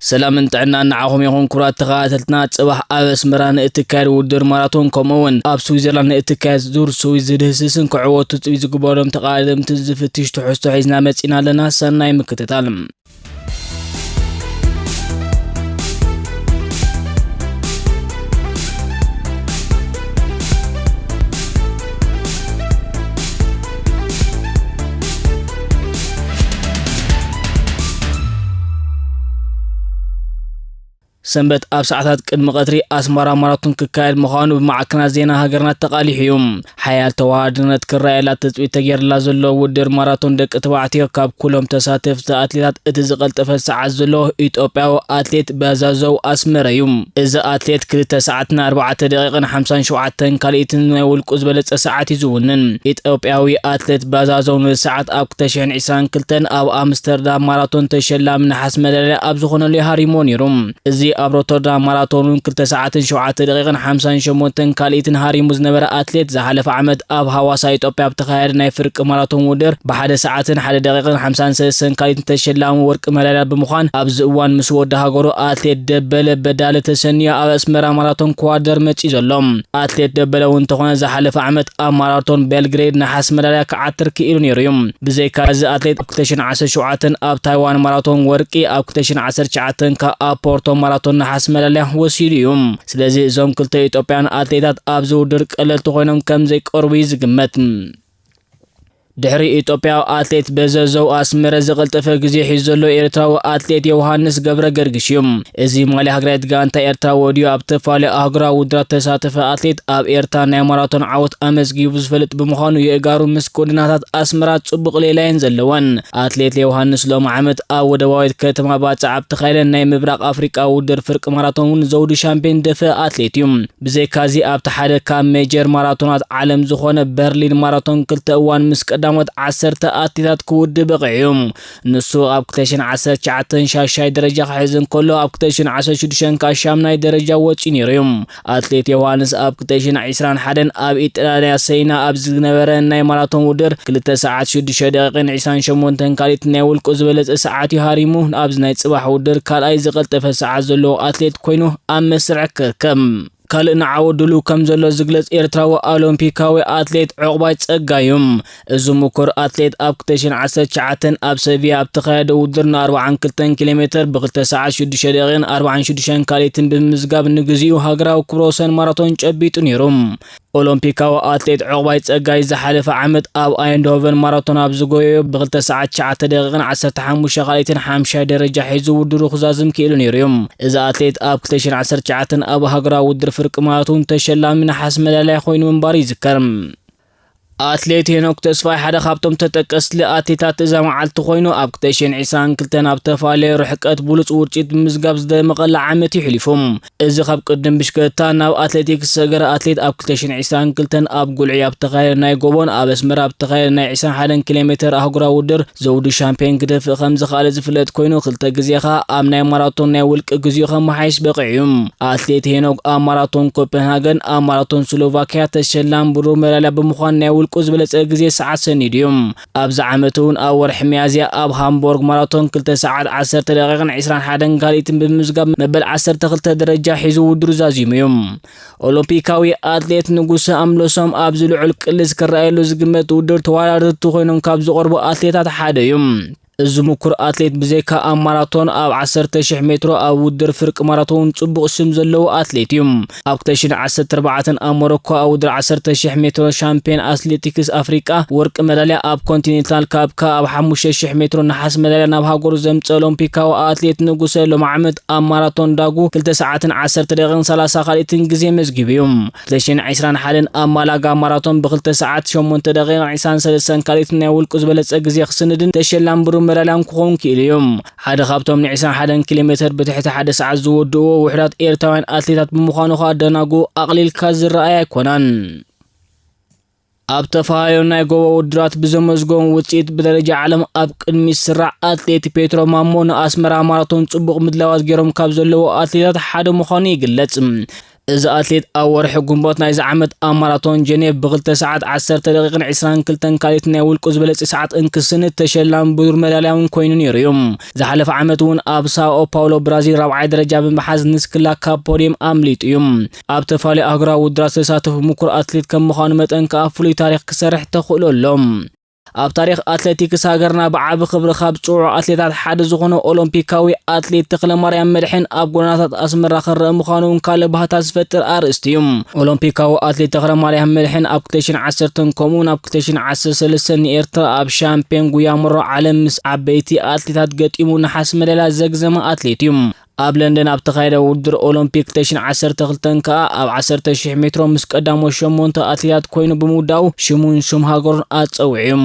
ሰላምን ጥዕናን ንዓኹም ይኹን ክቡራት ተኸታተልትና። ጽባሕ ኣብ ኣስመራ ንእትካየድ ውድድር ማራቶን፣ ከምኡ እውን ኣብ ስዊዘርላንድ ንእትካየድ ዙር ስዊዝ ዝድህስስን ክዕወቱ ትጽቢት ዝግበሮም ተቓደምቲ ዝፍትሽ ትሕዝቶ ሒዝና መጺና ኣለና። ሰናይ ምክትታል። ሰንበት ኣብ ሰዓታት ቅድሚ ቀትሪ ኣስመራ ማራቶን ክካየድ ምዃኑ ብማዕከናት ዜና ሃገርና ተቓሊሑ እዩ። ሓያል ተወዳዳርነት ክረኣየላ ትጽቢት ተገይርላ ዘሎ ውድድር ማራቶን ደቂ ተባዕትዮ፣ ካብ ኩሎም ተሳተፍቲ ኣትሌታት እቲ ዝቐልጠፈ ሰዓት ዘለዎ ኢትዮጵያዊ ኣትሌት በዛዘው ኣስመረ እዩ። እዚ ኣትሌት ክልተ ሰዓትን ኣርባዕተ ደቂቕን ሓምሳን ሸውዓተን ካልኢትን ናይ ውልቁ ዝበለጸ ሰዓት እዩ ዝውንን። ኢትዮጵያዊ ኣትሌት በዛዘው ነዚ ሰዓት ኣብ ክልተ ሽሕን ዕስራን ክልተን ኣብ ኣምስተርዳም ማራቶን ተሸላሚ ነሓስ መዳልያ ኣብ ዝኾነሉ ሃሪሞ ነይሩ። እዚ ኣብ ሮተርዳም ማራቶን እውን ክልተ ሰዓትን ሸውዓተ ደቂቕን ሓምሳን ሸሞንተን ካልኢትን ሃሪሙ ዝነበረ ኣትሌት፣ ዝሓለፈ ዓመት ኣብ ሃዋሳ ኢትዮጵያ ኣብ ተኻየደ ናይ ፍርቂ ማራቶን ውድድር ብሓደ ሰዓትን ሓደ ደቂቕን ሓምሳን ሰለስተን ካልኢትን ተሸላሚ ወርቂ መዳልያ ብምዃን፣ ኣብዚ እዋን ምስ ወዲ ሃገሩ ኣትሌት ደበለ በዳለ ተሰንዮ ኣብ ኣስመራ ማራቶን ክዋደር መጺኡ ዘሎ። ኣትሌት ደበለ እውን እንተኾነ፣ ዝሓለፈ ዓመት ኣብ ማራቶን ቤልግሬድ ነሓስ መዳልያ ክዓትር ክኢሉ ነይሩ እዩ። ብዘይካ እዚ ኣትሌት ኣብ ክልተ ሽሕን ዓሰርተ ሸውዓተን ኣብ ታይዋን ማራቶን ወርቂ፣ ኣብ ክልተ ሽሕን ዓሰርተ ትሽዓተን ከኣ ኣብ ፖርቶ ማራቶን ነሓስ መዳልያ ወሲዱ እዩ። ስለዚ እዞም ክልተ ኢትዮጵያን ኣትሌታት ኣብዚ ውድድር ቀለልቲ ኮይኖም ከም ዘይቀርቡ እዩ ዝግመት። ድሕሪ ኢትዮጵያዊ ኣትሌት በዘዘው ኣስመረ ዝቐልጠፈ ግዜ ሒዙ ዘሎ ኤርትራዊ ኣትሌት ዮሃንስ ገብረ ገርግሽ እዩ። እዚ ማልያ ሃገራዊት ጋንታ ኤርትራ ወዲኡ ኣብ ተፈላለዩ ኣህጉራዊ ውድድራት ተሳተፈ ኣትሌት፣ ኣብ ኤርትራ ናይ ማራቶን ዓወት ኣመዝጊቡ ዝፈልጥ ብምዃኑ፣ የእጋሩ ምስ ጎደናታት ኣስመራ ጽቡቕ ሌላ እየን ዘለወን። ኣትሌት ዮሃንስ ሎሚ ዓመት ኣብ ወደባዊት ከተማ ባጽዕ ኣብ ተኻየደ ናይ ምብራቕ ኣፍሪቃ ውድድር ፍርቂ ማራቶን እውን ዘውዲ ሻምፒዮን ደፈ ኣትሌት እዩ። ብዘይካዚ ኣብቲ ሓደ ካብ ሜጀር ማራቶናት ዓለም ዝኾነ በርሊን ማራቶን ክልተ እዋን ምስ ቀዳሞት ዓሰርተ ኣትሌታት ክውድእ በቒዑ እዩ። ንሱ ኣብ ክልተ ሽሕን ዓሰርተ ትሽዓተን ሻሻይ ደረጃ ክሕዝ እንከሎ፣ ኣብ ክልተ ሽሕን ዓሰርተ ሽዱሽተን ከኣ ሻምናይ ደረጃ ወጺኡ ነይሩ እዩ። ኣትሌት ዮሃንስ ኣብ ክልተ ሽሕን ዕስራን ሓደን ኣብ ኢጣልያ ሰይና ኣብ ዝነበረ ናይ ማራቶን ውድድር ክልተ ሰዓት ሽዱሽተ ደቂቕን ዕስራን ሸሞንተን ካልኢት ናይ ውልቁ ዝበለጸ ሰዓት እዩ ሃሪሙ፣ ኣብዚ ናይ ጽባሕ ውድድር ካልኣይ ዝቐልጠፈ ሰዓት ዘለዎ ኣትሌት ኮይኑ ኣብ መስርዕ ክርከብ። ካልእ ንዓወት ድሉው ከም ዘሎ ዝግለጽ ኤርትራዊ ኦሎምፒካዊ ኣትሌት ዑቕባይ ጸጋይ እዩ። እዚ ምኩር ኣትሌት ኣብ ክልተ ሽሕን ዓሰርተ ትሽዓተን ኣብ ሰቪያ ኣብ ተኻየደ ውድድር ን ኣርባዓን ክልተን ኪሎ ሜተር ብ ክልተ ሰዓት ሽዱሽተ ደቂቕን ኣርባዓን ሽዱሽተን ካልኢትን ብምምዝጋብ ንግዚኡ ሃገራዊ ክብረ ወሰን ማራቶን ጨቢጡ ነይሩ። ኦሎምፒካዊ ኣትሌት ዑቕባይ ጸጋይ ዝሓለፈ ዓመት ኣብ ኣየንድሆቨን ማራቶን ኣብ ዝጎየዮ ብ ክልተ ሰዓት ትሽዓተ ደቂቕን ዓሰርተ ሓሙሽተ ካልኢትን ሓምሻይ ደረጃ ሒዙ ውድድሩ ክዛዝም ክኢሉ ነይሩ እዩ። እዚ ኣትሌት ኣብ ክልተ ሽሕን ዓሰርተ ትሽዓተን ኣብ ሃገራዊ ውድድር ፍርቂ ማራቶን ተሸላሚ ነሓስ መዳልያ ኮይኑ ምንባሩ ይዝከር። ኣትሌት ሄኖክ ተስፋይ ሓደ ካብቶም ተጠቀስቲ ኣትሌታት እዛ መዓልቲ ኮይኑ፣ ኣብ ክልተ ሽሕን ዕስራን ክልተን ኣብ ተፈላለየ ርሕቀት ብሉጽ ውጽኢት ብምዝጋብ ዝደመቐላ ዓመት እዩ ሕሊፉ። እዚ ካብ ቅድም ብሽክለታ ናብ ኣትሌቲክስ ዝሰገረ ኣትሌት፣ ኣብ ክልተ ሽሕን ዕስራን ክልተን ኣብ ጉልዒ ኣብ ተኻየደ ናይ ጎቦን ኣብ ኣስመራ ኣብ ተኻየደ ናይ ዕስራን ሓደን ኪሎ ሜተር ኣህጉራዊ ውድድር ዘውዲ ሻምፒዮን ክደፍእ ከም ዝኸኣለ ዝፍለጥ ኮይኑ፣ ክልተ ግዜ ኸኣ ኣብ ናይ ማራቶን ናይ ውልቂ ግዚኡ ከመሓይሽ በቒዑ እዩ። ኣትሌት ሄኖክ ኣብ ማራቶን ኮፐንሃገን፣ ኣብ ማራቶን ስሎቫኪያ ተሸላሚ ብሩር መዳልያ ብምዃን ናይ ውልቁ ዝበለጸ ግዜ ሰዓት ሰኒዱ እዩ። ኣብዚ ዓመት እውን ኣብ ወርሒ ሚያዝያ ኣብ ሃምቦርግ ማራቶን ክልተ ሰዓት ዓሰርተ ደቂቕን ዕስራን ሓደን ካልኢትን ብምምዝጋብ መበል ዓሰርተ ክልተ ደረጃ ሒዙ ውድድሩ ዛዚሙ እዩ። ኦሎምፒካዊ ኣትሌት ንጉሰ ኣምለሶም ኣብዚ ልዑል ቅልስ ክረኣየሉ ዝግመት ውድድር ተወዳደርቲ ኮይኖም ካብ ዝቐርቡ ኣትሌታት ሓደ እዩ። እዚ ምኩር ኣትሌት ብዘይካ ኣብ ማራቶን፣ ኣብ ዓሰርተ ሽሕ ሜትሮ ኣብ ውድድር ፍርቂ ማራቶን ጽቡቕ ስም ዘለዎ ኣትሌት እዩ። ኣብ ክልተ ሽሕን ዓሰርተ ኣርባዕተን ኣብ ሞሮኮ ኣብ ውድድር ዓሰርተ ሽሕ ሜትሮ ሻምፒዮን ኣትሌቲክስ ኣፍሪቃ ወርቂ መዳልያ፣ ኣብ ኮንቲኔንታል ካፕ ከኣ ኣብ ሓሙሽተ ሽሕ ሜትሮ ነሓስ መዳልያ ናብ ሃገሩ ዘምጽአ ኦሎምፒካዊ ኣትሌት ንጉሰ፣ ሎሚ ዓመት ኣብ ማራቶን ዳጉ ክልተ ሰዓትን ዓሰርተ ደቂቕን ሰላሳ ካልኢትን ግዜ መዝጊቡ እዩ። ክልተ ሽሕን ዕስራን ሓደን ኣብ ማላጋ ማራቶን ብክልተ ሰዓት ሸሞንተ ደቂቕን ዕስራን ሰለስተን ካልኢትን ናይ ውልቁ ዝበለጸ ግዜ ክስንድን ተሸላሚ ብሩር መዳልያን ክኸውን ክኢሉ እዩ። ሓደ ካብቶም ን ዕስራን ሓደን ኪሎ ሜተር ብትሕቲ ሓደ ሰዓት ዝወድእዎ ውሑዳት ኤርትራውያን ኣትሌታት ብምዃኑ ከኣ ደናጉ ኣቕሊልካ ዝረኣይ ኣይኮነን። ኣብ ተፈላለዩ ናይ ጎቦ ውድድራት ብዘመዝገቦም ውጽኢት ብደረጃ ዓለም ኣብ ቅድሚት ዝስራዕ ኣትሌት ፔትሮ ማሞ ንኣስመራ ማራቶን ጽቡቕ ምድላዋት ገይሮም ካብ ዘለዉ ኣትሌታት ሓደ ምዃኑ ይግለጽ። እዚ ኣትሌት ኣብ ወርሒ ግንቦት ናይዚ ዓመት ኣብ ማራቶን ጀኔቭ ብክልተ ሰዓት ዓሰርተ ደቂቕን ዕስራን ክልተን ካልኢት ናይ ውልቁ ዝበለጸ ሰዓት እንክስንድ ተሸላሚ ብሩር መዳልያ እውን ኮይኑ ነይሩ እዩ። ዝሓለፈ ዓመት እውን ኣብ ሳኦ ፓውሎ ብራዚል ራብዓይ ደረጃ ብምሓዝ ንስክላ ካብ ፖድየም ኣምሊጡ እዩ። ኣብ ተፈላለዩ ኣህጉራዊ ውድድራት ዝተሳተፉ ምኩር ኣትሌት ከም ምዃኑ መጠን ከኣ ፍሉይ ታሪኽ ክሰርሕ ተኽእሎ ኣሎ። ኣብ ታሪኽ ኣትሌቲክስ ሃገርና ብዓቢ ክብሪ ካብ ዝጽውዑ ኣትሌታት ሓደ ዝኾነ ኦሎምፒካዊ ኣትሌት ተኽለማርያም መድሕን ኣብ ጎደናታት ኣስመራ ክረአ ምዃኑ እውን ካልእ ባህታ ዝፈጥር ኣርእስቲ እዩ። ኦሎምፒካዊ ኣትሌት ተኽለማርያም መድሕን ኣብ ክልተ ሽሕን ዓሰርተን ከምኡውን ኣብ ክልተ ሽሕን ዓሰርተ ሰለስተን ንኤርትራ ኣብ ሻምፒዮን ጉያ መሮ ዓለም ምስ ዓበይቲ ኣትሌታት ገጢሙ ነሓስ መዳልያ ዘግዘመ ኣትሌት እዩ። ኣብ ለንደን ኣብ ተኻየደ ውድድር ኦሎምፒክ ክልተ ሽሕን ዓሰርተ ክልተን ከኣ ኣብ ዓሰርተ ሽሕ ሜትሮ ምስ ቀዳሞት ሸሞንተ ኣትሌታት ኮይኑ ብምውዳኡ ሽሙን ሽም ሃገሩን ኣጸዊዑ እዩ።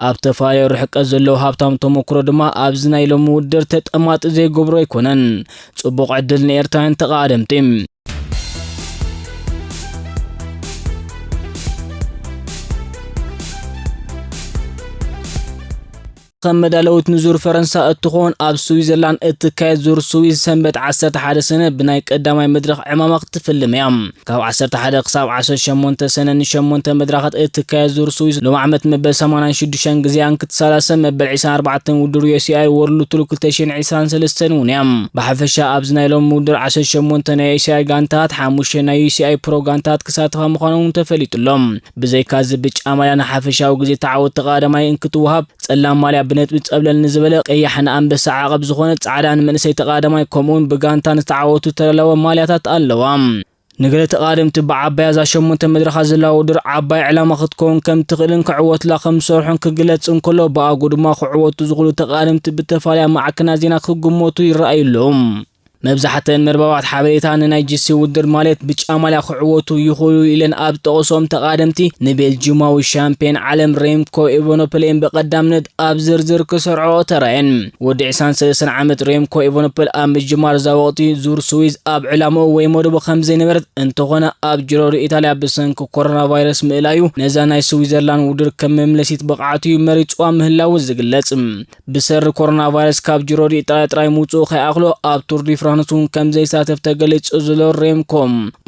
ኣብ ተፈላለዩ ርሕቀት ዘለዉ ሃብታም ተመክሮ ድማ ኣብዚ ናይ ሎሚ ውድድር ተጠማጢ ዘይገብሮ ኣይኮነን። ጽቡቕ ዕድል ንኤርትራውያን ተቓደምቲ። ከም መዳለዊት ንዙር ፈረንሳ እትኾን ኣብ ስዊዘርላንድ እትካየድ ዙር ስዊዝ ሰንበት ዓሰርተ ሓደ ሰነ ብናይ ቀዳማይ መድረኽ ዕማማ ክትፍልም እያ። ካብ ዓሰርተ ሓደ ክሳብ ዓሰርተ ሸሞንተ ሰነ ንሸሞንተ መድረኻት እትካየድ ዙር ስዊዝ ሎም ዓመት መበል ሰማንያን ሽዱሽተን ግዜኣን ክትሳላሰ መበል ዕስራን ኣርባዕተን ውድድር ዩ ኤስ ኣይ ወርልድ ቱር ክልተ ሽሕን ዕስራን ሰለስተን እውን እያ። ብሓፈሻ ኣብዚ ናይ ሎም ውድድር ዓሰርተ ሸሞንተ ናይ ዩ ኤስ ኣይ ጋንታት፣ ሓሙሽተ ናይ ዩ ኤስ ኣይ ፕሮ ጋንታት ክሳተፋ ምዃኖም ተፈሊጡ ኣሎ። ብዘይካዚ ብጫ ማልያ ንሓፈሻዊ ግዜ ተዓወቲ ቀዳማይ እንክትወሃብ ጸላም ማልያ ብነጥቢ ጸብለል ንዝበለ ቀያሕ ንኣንበሳ ዓቐብ ዝኾነ ጻዕዳ ንመንእሰይ ተቓዳማይ ከምኡውን ብጋንታ ንዝተዓወቱ ዝተዳለወ ማልያታት ኣለዋ። ንገለ ተቓደምቲ ብዓባይ እዛ ሸሞንተ መድረኻት ዘለዋ ውድድር ዓባይ ዕላማ ክትከውን ከም ትኽእልን ክዕወትላ ከም ዝሰርሑን ክግለጽ እንከሎ ብኣግኡ ድማ ክዕወቱ ዝኽእሉ ተቓደምቲ ብተፈላለያ ማዕከናት ዜና ክግመቱ ይረኣዩ ኣለዉ። መብዛሕተን መርበባት ሓበሬታ ንናይ ጂ ሲ ውድድር ማለት ብጫ ማልያ ክዕወቱ ይኽእሉ ኢለን ኣብ ዝጠቐሶም ተቓደምቲ ንቤልጂማዊ ሻምፒዮን ዓለም ሬምኮ ኤቨኖፐል እየን ብቐዳምነት ኣብ ዝርዝር ክሰርዖ ተራእየን። ወዲ ዕስራን ሰለስተን ዓመት ሬምኮ ኤቨኖፐል ኣብ ምጅማር እዛ ወቕቲ ዙር ስዊዝ ኣብ ዕላምኡ ወይ መደቡ ከም ዘይነበረት እንተኾነ ኣብ ጂሮ ዲ ኢታልያ ብሰንኪ ኮሮና ቫይረስ ምእላዩ ነዛ ናይ ስዊዘርላንድ ውድድር ከም መምለሲት ብቕዓቱ እዩ መሪጽዋ ምህላዉ ዝግለጽ። ብሰሪ ኮሮና ቫይረስ ካብ ጂሮ ዲ ኢጣልያ ጥራይ ምውጽኡ ከይኣኽሎ ኣብ ቱር ዲ ፍራንስ እውን ከም ዘይሳተፍ ተገሊጹ ዘሎ ሬምኮ፣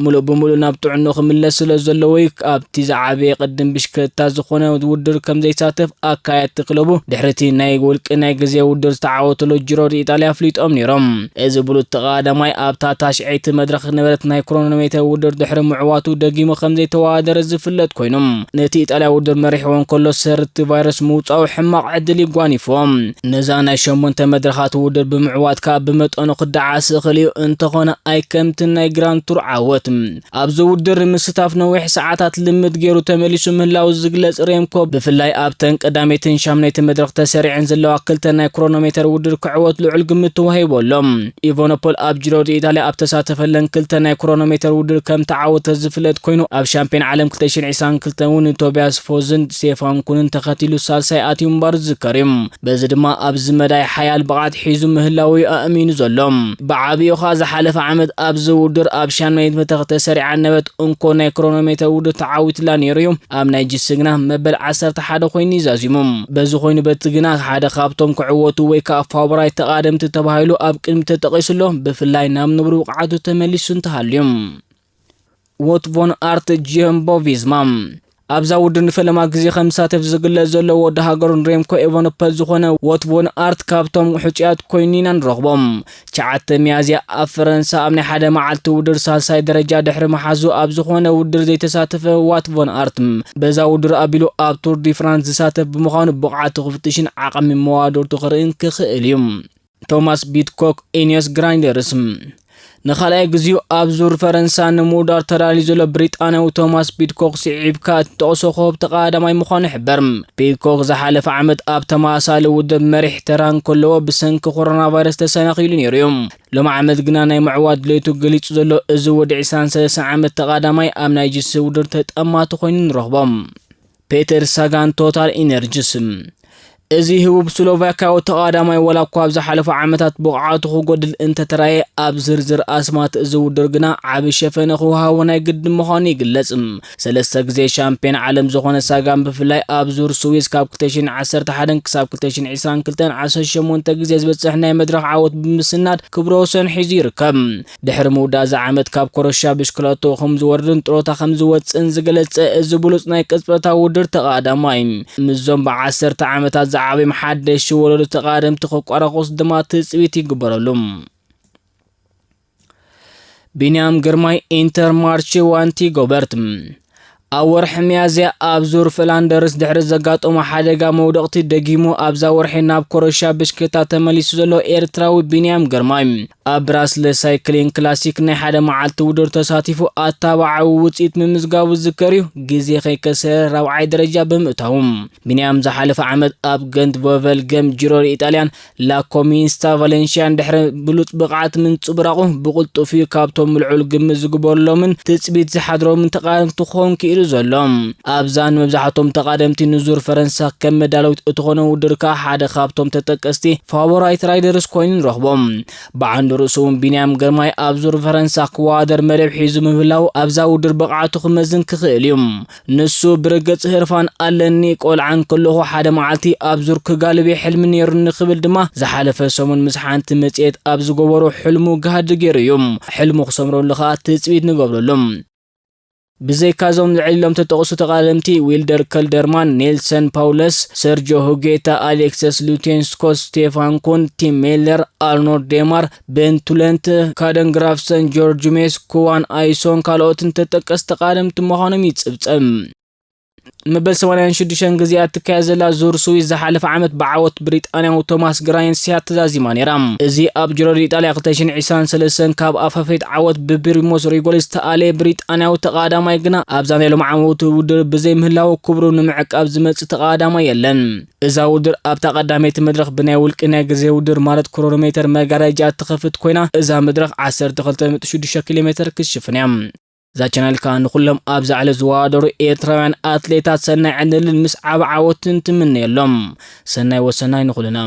ምሉእ ብምሉእ ናብ ጥዕንኡ ክምለስ ስለ ዘለዎ እዩ ኣብቲ ዝዓበየ ቅድም ብሽክለታ ዝኾነ ውድድር ከም ዘይሳተፍ ኣካየድቲ ክለቡ ድሕሪ እቲ ናይ ውልቂ ናይ ግዜ ውድድር ዝተዓወተሉ ጂሮ ዲ ኢጣልያ ኣፍሊጦም ነይሮም። እዚ ብሉጽ ተቐዳዳማይ ኣብታ ታሽዐይቲ መድረኽ ዝነበረት ናይ ክሮኖሜተር ውድድር ድሕሪ ምዕዋቱ ደጊሙ ከም ዘይተወዳደረ ዝፍለጥ ኮይኑ፣ ነቲ ኢጣልያ ውድድር መሪሕዎ እንከሎ ሰርቲ ቫይረስ ምውጻኡ ሕማቕ ዕድል ይጓኒፍዎ። ነዛ ናይ ሸሞንተ መድረኻት ውድድር ብምዕዋት ከኣ ብመጠኑ ክደዓስ እኽእል እዩ፣ እንተኾነ ኣይከምቲ ናይ ግራንድ ቱር ዓወት። ኣብዚ ውድድር ንምስታፍ ነዊሕ ሰዓታት ልምድ ገይሩ ተመሊሱ ምህላው ዝግለጽ ሬምኮ፣ ብፍላይ ኣብተን ቀዳመይትን ሻምናይትን መድረኽ ተሰሪዐን ዘለዋ ክልተ ናይ ክሮኖሜተር ውድድር ክዕወት ልዑል ግምት ተዋሂቡ ኣሎ። ኢቫኖፖል ኣብ ጂሮ ዲ ኢጣልያ ኣብ ተሳተፈለን ክልተ ናይ ክሮኖሜተር ውድድር ከም ተዓወተ ዝፍለጥ ኮይኑ፣ ኣብ ሻምፒዮን ዓለም ክልተ ሽሕን ዕስራን ክልተን እውን ንቶቢያስ ፎዝን ስቴፋን ኩንን ተኸቲሉ ሳልሳይ ኣትዩ ምንባሩ ዝዝከር እዩ። በዚ ድማ ኣብዚ መዳይ ሓያል ብቕዓት ሒዙ ምህላዉ እዩ ኣእሚኑ ዘሎ። ብዓቢኡ ኸኣ ዝሓለፈ ዓመት ኣብዚ ውድድር ኣብ ሻምናይት መድረኽ ተሰሪዓ ነበረት እንኮ ናይ ክሮኖሜተር ውድድር ተዓዊትላ ነይሩ እዩ። ኣብ ናይ ጂሲ ግና መበል ዓሰርተ ሓደ ኮይኑ እዩ ዛዚሙ። በዚ ኮይኑ በቲ ግና ሓደ ካብቶም ክዕወቱ ወይ ከኣ ፋቮራይት ተቓደምቲ ተባሂሉ ኣብ ቅድሚ ተጠቒሱ ኣሎ። ብፍላይ ናብ ንቡር ብቕዓቱ ተመሊሱ እንተሃልዩ። ዎት ቮን ኣርት ጀምቦ ቪዝማ ኣብዛ ውድድር ንፈለማ ግዜ ከም ዝሳተፍ ዝግለጽ ዘሎ ወዲ ሃገሩን ሬምኮ ኤቨኖፐል ዝኾነ ዎት ቮን ኣርት ካብቶም ሕጹያት ኮይኑ ኢና ንረኽቦ። ትሽዓተ ሚያዝያ ኣብ ፈረንሳ ኣብ ናይ ሓደ መዓልቲ ውድድር ሳልሳይ ደረጃ ድሕሪ ምሓዙ ኣብ ዝኾነ ውድድር ዘይተሳተፈ ዋት ቮን ኣርት በዛ ውድድር ኣቢሉ ኣብ ቱር ዲ ፍራንስ ዝሳተፍ ብምዃኑ ብቕዓቱ ክፍትሽን ዓቕሚ መዋድርቱ ክርእን ክኽእል እዩ። ቶማስ ቢድኮክ፣ ኢኒዮስ ግራይንደርስ። ንኻልኣይ ግዜኡ ኣብ ዙር ፈረንሳ ንምውዳር ተዳልዩ ዘሎ ብሪጣንያዊ ቶማስ ቢድኮክ ስዒብካ እትጠቕሶ ኮኸብ ተቐዳዳማይ ምዃኑ ይሕበር። ቢድኮክ ዝሓለፈ ዓመት ኣብ ተመሳሳሊ ውድብ መሪሕ ተራ እንከለዎ ብሰንኪ ኮሮና ቫይረስ ተሰናኺሉ ነይሩ እዩ። ሎሚ ዓመት ግና ናይ ምዕዋት ድሌቱ ገሊጹ ዘሎ እዚ ወዲ ዕስራን ሰለስተን ዓመት ተቐዳዳማይ ኣብ ናይ ጂሲ ውድድር ተጠማቲ ኮይኑ ንረኽቦ። ፔተር ሳጋን ቶታል ኢነርጂስ። እዚ ህቡብ ስሎቫክያዊ ተቓዳማይ፣ ዋላ እኳ ኣብ ዝሓለፉ ዓመታት ብቕዓቱ ክጎድል እንተተራየ፣ ኣብ ዝርዝር ኣስማት እዚ ውድድር ግና ዓቢ ሸፈነ ክወሃቦ ናይ ግድን ምዃኑ ይግለጽ። ሰለስተ ግዜ ሻምፒዮን ዓለም ዝኾነ ሳጋን፣ ብፍላይ ኣብ ዙር ስዊስ ካብ ክልተ ሽሕን ዓሰርተ ሓደን ክሳብ ክልተ ሽሕን ዕስራን ክልተን ዓሰርተ ሸሞንተ ግዜ ዝበጽሕ ናይ መድረኽ ዓወት ብምስናድ ክብረ ወሰን ሒዙ ይርከብ። ድሕሪ ምውዳእ እዚ ዓመት ካብ ኮረሻ ብሽክለቶ ከም ዝወርድን ጥሮታ ከም ዝወጽእን ዝገለጸ እዚ ብሉጽ ናይ ቅጽበታዊ ውድድር ተቓዳማይ፣ ምስዞም ብዓሰርተ ዓመታት ዝዓበዮም ሓደሽቲ ወለዶ ተቓደምቲ ክቋራቑስ ድማ ትጽቢት ይግበረሉ። ቢንያም ግርማይ፣ ኢንተርማርቼ ዋንቲ ጎበርት። ኣብ ወርሒ ሚያዝያ ኣብ ዙር ፍላንደርስ ድሕሪ ዘጋጠሞ ሓደጋ መውደቕቲ ደጊሙ ኣብዛ ወርሒ ናብ ኮረሻ ብሽክሌታ ተመሊሱ ዘሎ ኤርትራዊ ቢንያም ግርማይ፣ ኣብ ብራስለስ ሳይክሊን ክላሲክ ናይ ሓደ መዓልቲ ውድድር ተሳቲፉ ኣታባዓዊ ውጽኢት ምምዝጋቡ ዝዝከር እዩ። ግዜ ከይከሰረ ራብዓይ ደረጃ ብምእታዉ፣ ቢንያም ዝሓለፈ ዓመት ኣብ ገንት ቮቨልገም ጂሮ ኢጣልያን ላኮሚንስታ ቫሌንሽያን ድሕሪ ብሉጽ ብቕዓት ምንጽብራቑ፣ ብቕልጡፍ እዩ ካብቶም ልዑል ግምት ዝግበረሎምን ትጽቢት ዝሓድሮምን ተቓደምቲ ክኸውን ክኢሉ ዘሎ። ኣብዛ ንመብዛሕትኦም ተቓደምቲ ንዙር ፈረንሳ ከም መዳለዊት እትኾነ ውድድር ከኣ ሓደ ካብቶም ተጠቀስቲ ፋቮራይት ራይደርስ ኮይኑ ንረኽቦ። ብዓንዱ ርእሱ እውን ቢንያም ግርማይ ኣብ ዙር ፈረንሳ ክወዳደር መደብ ሒዙ ምህላው ኣብዛ ውድድር ብቕዓቱ ክመዝን ክኽእል እዩ። ንሱ፣ ብርግጽ ህርፋን ኣለኒ፣ ቆልዓ እንከለኹ ሓደ መዓልቲ ኣብ ዙር ክጋልብ እየ ሕልሚ ነይሩኒ ክብል ድማ ዝሓለፈ ሰሙን ምስ ሓንቲ መጽሔት ኣብ ዝገበሮ ሕልሙ ጋህዲ ገይሩ እዩ። ሕልሙ ክሰምረሉ ከኣ ትጽቢት ንገብረሉ። ብዘይካ እዞም ልዕል ኢሎም ተጠቕሱ ተቓደምቲ፣ ዊልደር ከልደርማን፣ ኔልሰን ፓውለስ፣ ሰርጆ ሁጌታ፣ ኣሌክሰስ ሉቴንስኮ፣ ስቴፋን ኩን፣ ቲም ሜለር፣ ኣርኖልድ ዴማር፣ ቤን ቱለንት፣ ካደን ግራፍሰን፣ ጆርጅ ሜስ፣ ኩዋን ኣይሶን ካልኦትን ተጠቀስቲ ተቓደምቲ ምዃኖም ይጽብጸብ። ንመበል ሰማንያን ሽዱሽተን ግዜያት ትካየድ ዘላ ዙር ስዊስ ዝሓለፈ ዓመት ብዓወት ብሪጣንያዊ ቶማስ ግራይንስ እያ ተዛዚማ ነይራ። እዚ ኣብ ጅሮ ዲኢጣልያ ክልተ ሽሕን ዕስራን ሰለስተን ካብ ኣፋፈይት ዓወት ብፕሪሞስ ሮግሊች ዝተኣለየ ብሪጣንያዊ ተቓዳማይ ግና ኣብዛ ናይ ሎሚ ዓመት ውድድር ብዘይምህላዉ ክብሩ ንምዕቃብ ዝመጽእ ተቓዳማይ የለን። እዛ ውድድር ኣብታ ቀዳመይቲ መድረኽ ብናይ ውልቂ ናይ ግዜ ውድድር ማለት ክሮኖሜተር መጋረጃ እትኸፍት ኮይና እዛ መድረኽ ዓሰርተ ክልተ ነጥቢ ሽዱሽተ ኪሎ ሜተር ክትሽፍን እያ። እዛ ቻነል ከኣ ንኹሎም ኣብዚ ዓለም ዝወዳደሩ ኤርትራውያን ኣትሌታት ሰናይ ዕድልን ምስ ዓቢ ዓወትን ትምነየሎም። ሰናይ ወሰናይ ንኹልና።